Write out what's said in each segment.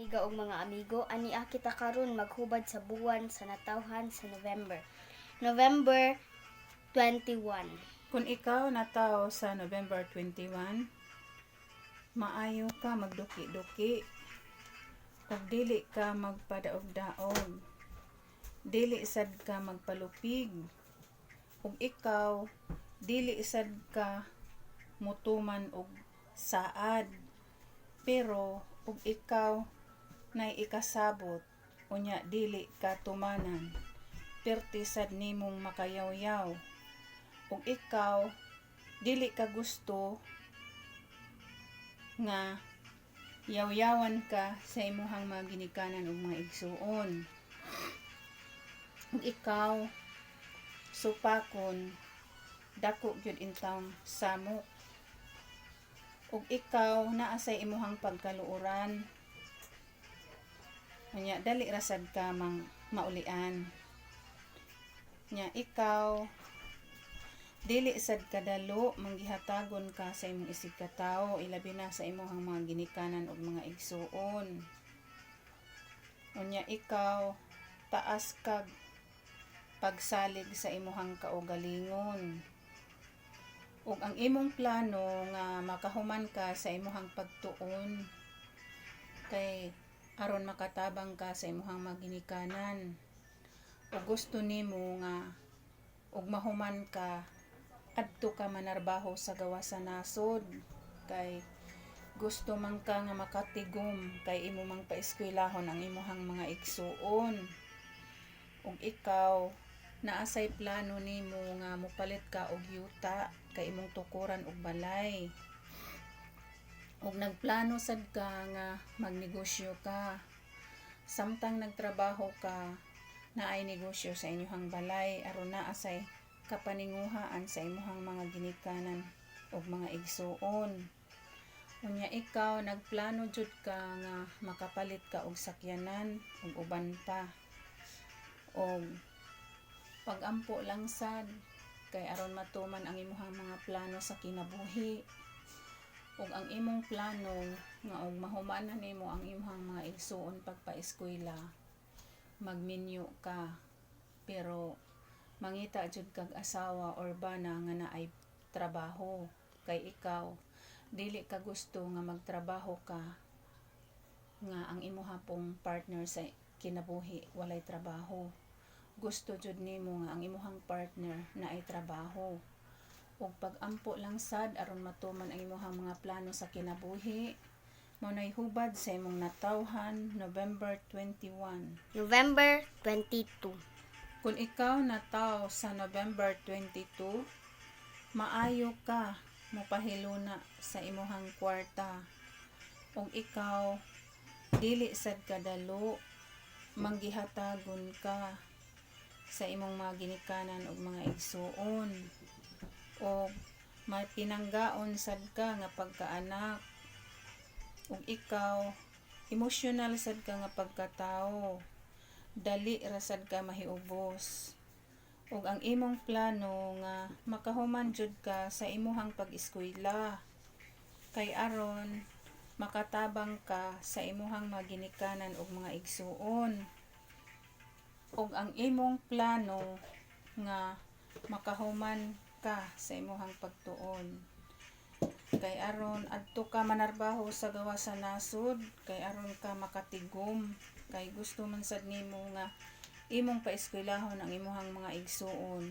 amiga ug mga amigo. Ania kita karon maghubad sa buwan sa natawhan sa November. November 21. Kung ikaw natawo sa November 21, maayo ka magduki-duki ug dili ka magpadaog-daog. Dili sad ka magpalupig. Ug ikaw dili sad ka mutuman og saad. Pero ug ikaw nay ikasabot unya dili ka tumanan, perti sad nimong makayawyaw. Ug ikaw dili ka gusto nga yawyawan ka sa imuhang mga ginikanan ug mga igsuon. Ug ikaw supakon, dako gyud intawong samok. Ug ikaw naa sa imuhang pagkaluoran. Unya dali ra sad ka mang maulian. Nya ikaw dili sad kadalo manggihatagon ka sa imong isig katawo, ilabi na sa imuhang mga ginikanan ug mga igsuon. Unya ikaw taas kag pagsalig sa imuhang kaugalingon. Ug ang imong plano nga makahuman ka sa imuhang pagtuon kay aron makatabang ka sa imuhang mga ginikanan. Ug gusto nimo nga ug mahuman ka, adto ka manarbaho sa gawas sa nasod kay gusto man ka nga makatigom kay imo mang paeskwelahon ang imuhang mga igsuon. Ug ikaw naa say plano nimo nga mopalit ka og yuta kay imong tukuran og balay. Ug nagplano sad ka nga magnegosyo ka. Samtang nagtrabaho ka, naay negosyo sa inyuhang balay aron naa say kapaninguhaan sa imuhang mga ginikanan ug mga igsuon. Unya ikaw nagplano jud ka nga makapalit ka og sakyanan ug uban pa. Og pagampo lang sad kay aron matuman ang imuhang mga plano sa kinabuhi. Ug ang imong plano nga og mahuman na nimo ang imuhang mga igsuon pagpaeskwela, magminyo ka, pero mangita jud kag asawa or bana nga naay trabaho kay ikaw dili ka gusto nga magtrabaho ka nga ang imuha pong partner sa kinabuhi walay trabaho. Gusto jud nimo nga ang imuhang partner naay trabaho. Ug pag-ampo lang sad aron matuman ang imuhang mga plano sa kinabuhi. Mao nay hubad sa imong natawhan November 21. November 22. Kung ikaw nataw sa November 22, maayo ka mopahiluna sa imuhang kwarta. Ug ikaw dili sad kadalo manggihatagon ka sa imong mga ginikanan ug mga igsuon. Og mapinanggaon sad ka nga pagkaanak. Ug ikaw emosyonal sad ka nga pagkatawo, dali ra sad ka mahiubos. Ug ang imong plano nga makahuman jud ka sa imuhang pag-eskwela kay aron makatabang ka sa imuhang mga ginikanan ug mga igsuon. Ug ang imong plano nga makahuman ka sa imuhang pagtuon kay aron adto ka manarbaho sa gawas sa nasod kay aron ka makatigom kay gusto man sad nimo nga imong paeskwelahon ang imuhang mga igsuon.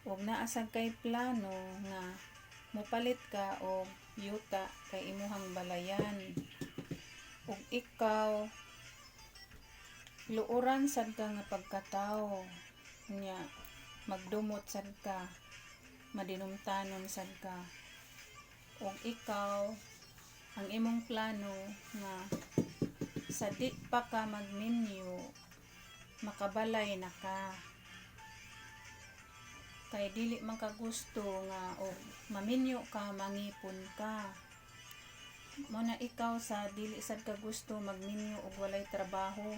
Ug naa sad kay plano nga mopalit ka og yuta kay imuhang balayan. Ug ikaw luoran sad ka nga pagkatawo, nya magdumot sad ka, madinumtanon sad ka. Ug ikaw ang imong plano nga sa di pa ka magminyo, makabalay na ka kay dili man ka gusto nga og maminyo ka, mangipon ka. Mo na ikaw sa dili sad ka gusto magminyo og walay trabaho.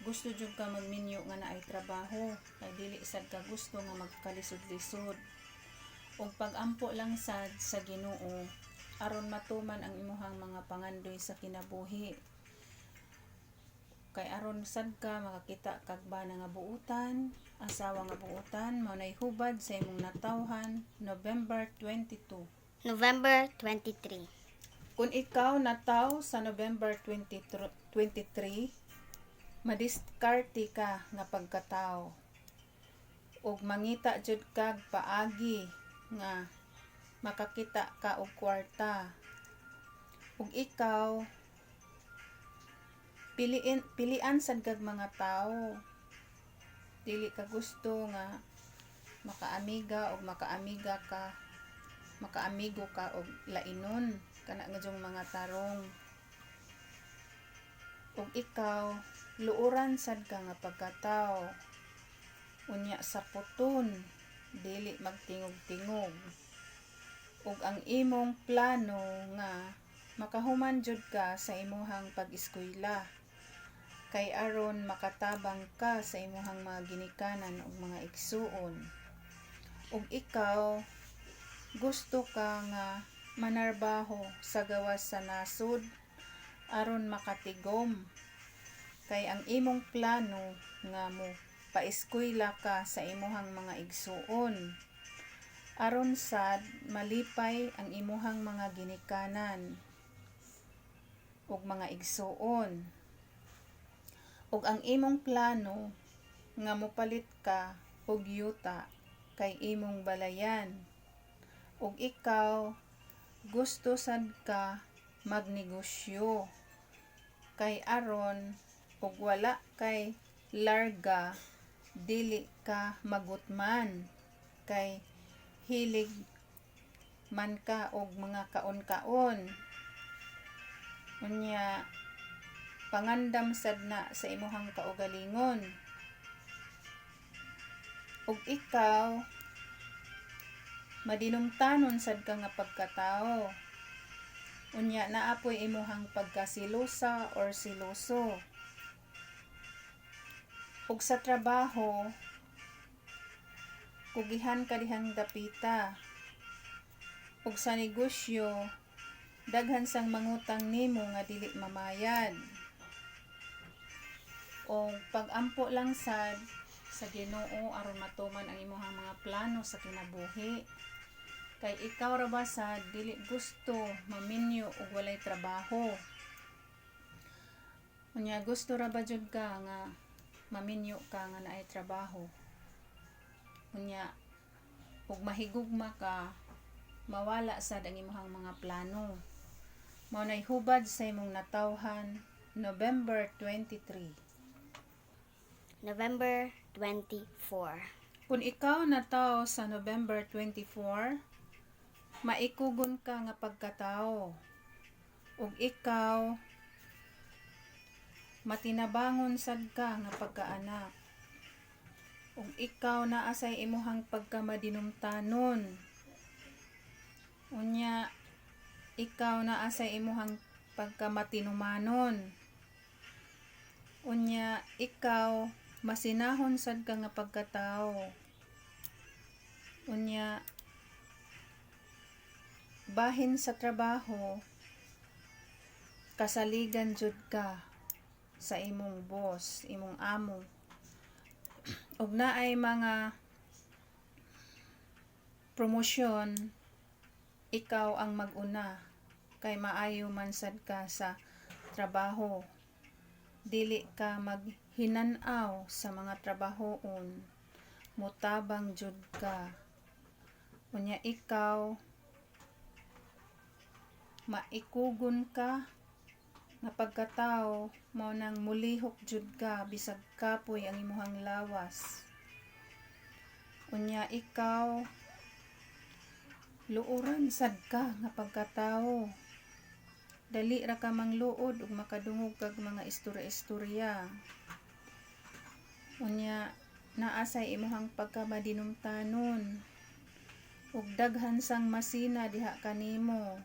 Gusto jud ka magminyo nga naay trabaho kay dili sad ka gusto nga magkalisod-lisod. Ug pag-ampo lang sad sa Ginoo aron matuman ang imuhang mga pangandoy sa kinabuhi. aron sad ka makakita kag bana nga buutan, asawa nga buutan, mao nay hubad sa imong natawhan November 22. November 23. Kung ikaw nataw sa November 23, 23, madiskarte ka nga pagkatao. Ug mangita jud kag paagi nga makakita ka og kwarta. Ug ikaw piliin pilian sad kag mga tawo. Dili ka gusto nga makaamiga og makaamiga ka, makaamigo ka og lainon kana nga jung mga tarong. Ug ikaw luoran sad ka nga pagkatao. Unya sa puton, dili magtingog-tingog. Ug ang imong plano nga makahuman jud ka sa imuhang pag-eskwela kay aron makatabang ka sa imuhang mga ginikanan ug mga igsuon. Ug ikaw gusto ka nga manarbaho sa gawas sa nasod aron makatigom kay ang imong plano nga mo paeskwela ka sa imuhang mga igsuon aron sad malipay ang imuhang mga ginikanan ug mga igsuon. Ug ang imong plano nga mopalit ka og yuta kay imong balayan. Ug ikaw gusto sad ka magnegosyo kay aron ug wala kay larga, dili ka magutman kay hilig man ka og mga kaon-kaon. Unya pangandam sad na sa imuhang kaugalingon. Ug ikaw madinumtanon sad ka nga pagkatao. Unya naa poy imuhang pagkasilosa or siloso. Ug sa trabaho, kugihan ka dihang dapita. Ug sa negosyo, daghan sang mangutang nimo nga dili mamayad. O pag-ampo lang sad sa Ginoo aron matuman ang imuhang mga plano sa kinabuhi. Kay ikaw ra ba sad dili gusto maminyo og walay trabaho. Unya gusto ra ba jud ka nga maminyo ka nga naay trabaho? Unya ug mahigugma ka, mawala sad ang imuhang mga plano. Mao nay hubad sa imong natawhan November 23. November 24. Kung ikaw natawo sa November 24, maikugon ka nga pagkatao. Ug ikaw matinabangon sad ka nga pagkaanak. Ug ikaw naa say imuhang pagkamadinumtanon. Unya ikaw naa say imuhang pagkamatinumanon. Unya ikaw masinahon sad ka nga pagkatao. Unya bahin sa trabaho, kasaligan jud ka sa imong boss, imong amo. Ug naay mga promosyon, ikaw ang mag-una kay maayo man sad ka sa trabaho. Dili ka maghinan-aw sa mga trabahoon, mutabang jud ka. Unya ikaw maikugon ka nga pagkatao, mao nang mulihok jud ka bisag kapoy ang imuhang lawas. Unya ikaw luoran sad ka nga pagkatao. Dali ra ka mangluod ug makadungog kag mga istorya-istorya. Unya naa say imuhang pagkamadinumtanon ug daghan sang masina diha kanimo.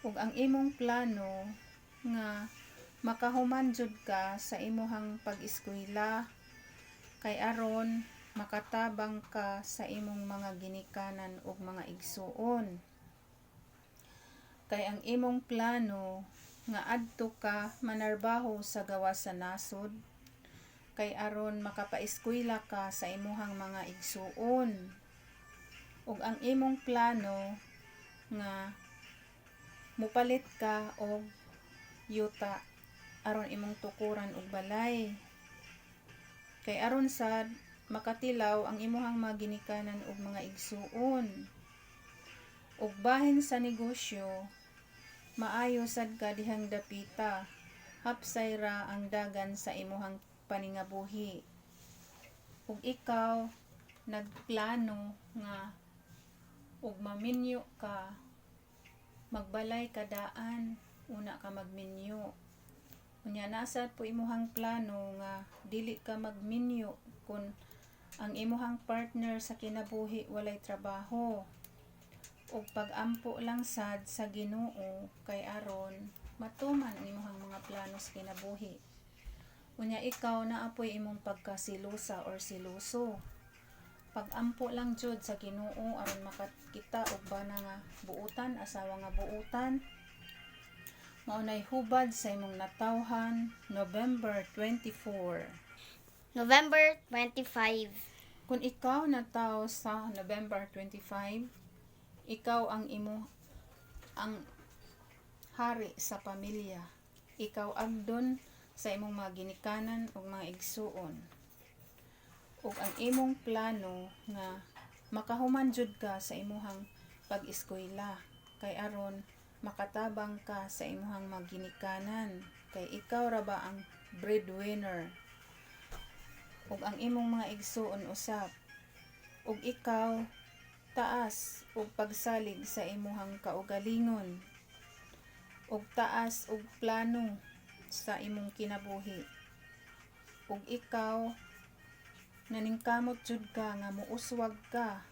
Ug ang imong plano nga makahuman jud ka sa imuhang pag-eskwela kay aron makatabang ka sa imong mga ginikanan ug mga igsuon. Kay ang imong plano nga adto ka manarbaho sa gawas sa nasod kay aron makapaeskwela ka sa imuhang mga igsuon. Ug ang imong plano nga mupalit ka og yuta aron imong tukuran og balay. Kay aron sad makatilaw ang imuhang mga ginikanan ug mga igsuon. Ug bahin sa negosyo, maayo sad ka dihang dapita. Hapsay ra ang dagan sa imuhang paningabuhi. Ug ikaw nagplano nga ug maminyo ka, magbalay ka daan, una ka magminyo. Unya naa sad po imuhang plano nga dili ka magminyo kung ang imuhang partner sa kinabuhi walay trabaho. Ug pag-ampo lang sad sa Ginoo kay aron matuman ang imuhang mga plano sa kinabuhi. Unya ikaw naa poy imong pagkasilusa or siluso. Pag-ampo lang jud sa Ginoo aron makakita og bana nga buutan, asawa nga buutan. Mao nay hubad sa imong natawhan November 24. November 25. Kung ikaw natawo sa November 25, ikaw ang imo ang hari sa pamilya. Ikaw agdon sa imong mga ginikanan ug mga igsuon. Ug ang imong plano nga makahuman jud ka sa imuhang pag-eskwela kay aron makatabang ka sa imuhang mga ginikanan, kay ikaw ra ba ang breadwinner ug ang imong mga igsuon usab. Ug ikaw taas og pagsalig sa imuhang kaugalingon ug taas og plano sa imong kinabuhi. Ug ikaw naningkamot jud ka nga muuswag ka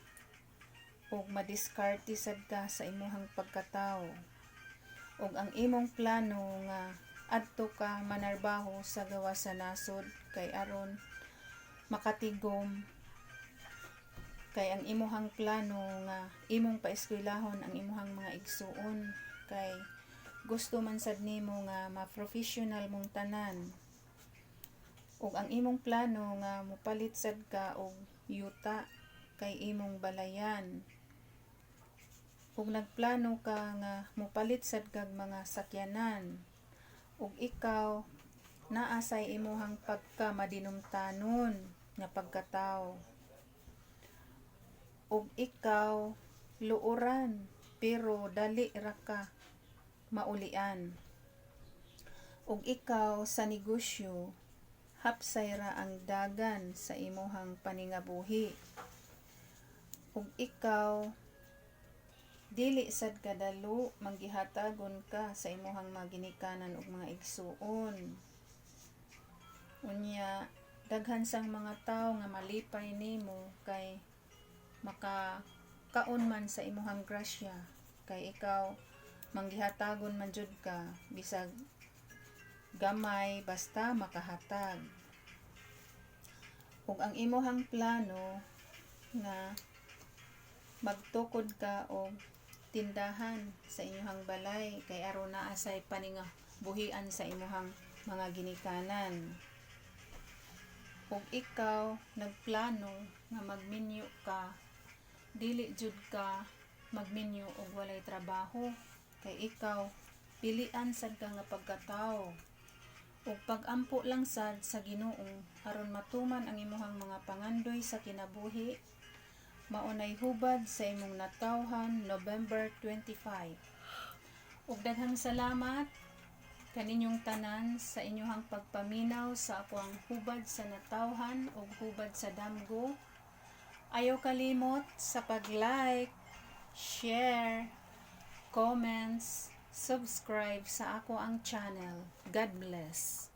ug madiskarte sad ka sa imuhang pagkatawo. Ug ang imong plano nga adto ka manarbaho sa gawas sa nasod kay aron makatigom, kay ang imuhang plano nga imong paeskwelahon ang imuhang mga igsuon kay gusto man sad nimo nga ma-professional mong tanan. Ug ang imong plano nga mopalit sad ka og yuta kay imong balayan. Ug nagplano ka nga mopalit sad kag mga sakyanan. Ug ikaw naa say imuhang pagka madinumtanon nga pagkatawo. Ug ikaw luoran pero dali ra ka maulian. Ug ikaw sa negosyo, hapsay ra ang dagan sa imuhang paningabuhi. Ug ikaw dili sad kadalo manggihatagon ka sa imuhang mga ginikanan ug mga igsuon. Unya daghan sang mga tawo nga malipay nimo kay makakaon man sa imuhang grasya, kay ikaw manggihatagon man jud ka bisag gamay basta makahatag. Ug ang imuhang plano nga magtukod ka og tindahan sa inyuhang balay kay aron naa say paningabuhian sa imuhang mga ginikanan. Ug ikaw nagplano nga magminyo ka, dili jud ka magminyo og walay trabaho kay ikaw pilian sad ka nga pagkatawo. Ug pag-ampo lang sad sa Ginoo aron matuman ang imuhang mga pangandoy sa kinabuhi. Mao nay hubad sa imong natawhan November 25. Ug daghang salamat kaninyong tanan sa inyuhang pagpaminaw sa akoang hubad sa natawhan ug hubad sa damgo. Ayaw kalimot sa pag-like, share, comments, subscribe sa akoang channel. God bless.